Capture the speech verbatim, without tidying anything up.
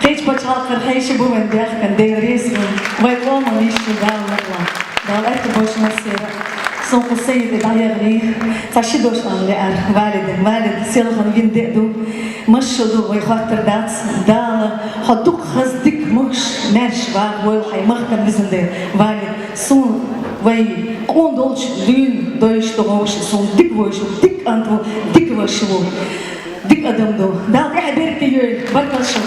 Печпачхьалкхера хьеший бу вайн баьхкан, Дела реза хуьлда. Вай къоман йиша Дала мукъалахь. Дала аьттув бойла массеран. Сон кху Саида дӀаяхьийта, цхьа ши дош ала лаьара Валида. Валид селхан вина де а ду. Масала ду вай хоттар дац. Дала хьо дукха хаза дика могаш, маьрша вагӀа войла хьай махкана визан де. Валид, суна вай къона долча дуьйна дойш ду вовша, суна дика вовша, дика кӀант ву, дика ваша ву. Дика адам ду. Дала тӀехьа беркате йойла. Баркал шун.